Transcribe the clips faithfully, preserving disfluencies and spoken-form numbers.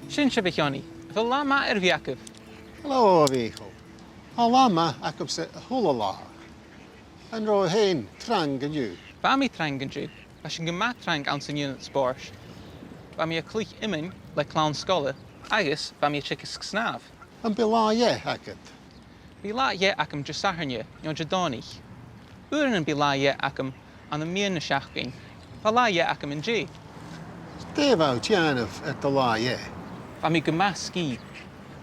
Sin sibh, a Sheonaidh. A bheil latha math air a bhith agaibh? Hello, a Mhìcheil. Tha latha math agamsa a h-uile latha. An robh thu fhèin trang an-diugh? Bha mi trang an-diugh. Bha sinn gu math trang anns an ionad spòrs. Bha mi a' cluich iomain le clann-sgoile agus bha mi a' teagasg snàmh. Am bi latha dheth agad? Bidh latha dheth agam Disathairne no Didòmhnaich. Uaireannan bidh latha dheth agam ann am meadhan na seachdain. Bha latha dheth agam an-dè. Dè bha thu a' dèanamh air do latha dheth? Bha mi gu math sgìth.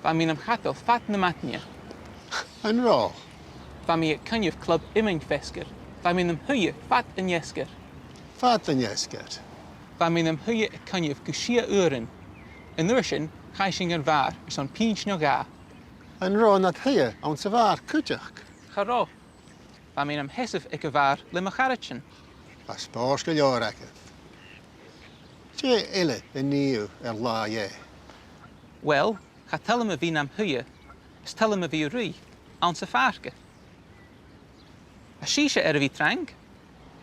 Bha mi nam chadal fad na maidne. An robh? Bha mi a' coinneamh club iomain feasgar. Bha mi nam shuidhe fad an fheasgair. Fad an fheasgair? Bha mi nam shuidhe a' coinneamh gu sia uairean. An uair sin, chaidh sinn dhan bhàr airson pinnt no dhà. An robh thu nad shuidhe anns a' bhàr cuideachd? Cha robh. Bha mi nam sheasamh aig a' bhàr le mo charaidean. Bha spòrs gu leòr agad. Dè eile a nì thu air latha dheth? Uill, cha toil leam a bhith nam shuidhe, is toil leam a bhith a' ruith anns a' phàirc. Tha sibhse air a bhith trang?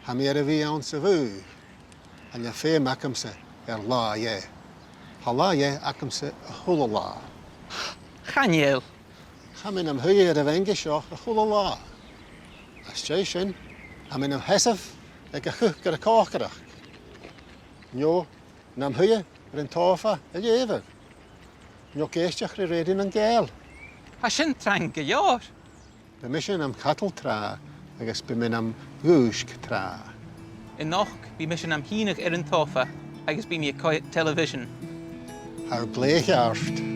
Tha mi air a bhith anns a' bhùth. Chan eil feum agamsa air latha dheth. Tha latha dheth agamsa a h-uile latha. Chan eil. Tha mi nam shuidhe air a' bheing seo a h-uile latha. Às dèidh sin, tha mi nam sheasamh aig a' chùigear a' còcaireachd. No nam shuidhe air an t-sòfa a' leughadh. No ag èisteachd ri rèidio nan Gàidheal. Tha sin trang gu leòr. Bidh mise nam chadal tràth agus bidh mi nam dhùisg tràth. A-nochd, bidh mise nam shìneadh air an t-sòfa agus bidh mi a' coimhead television. Tha thu glè cheart.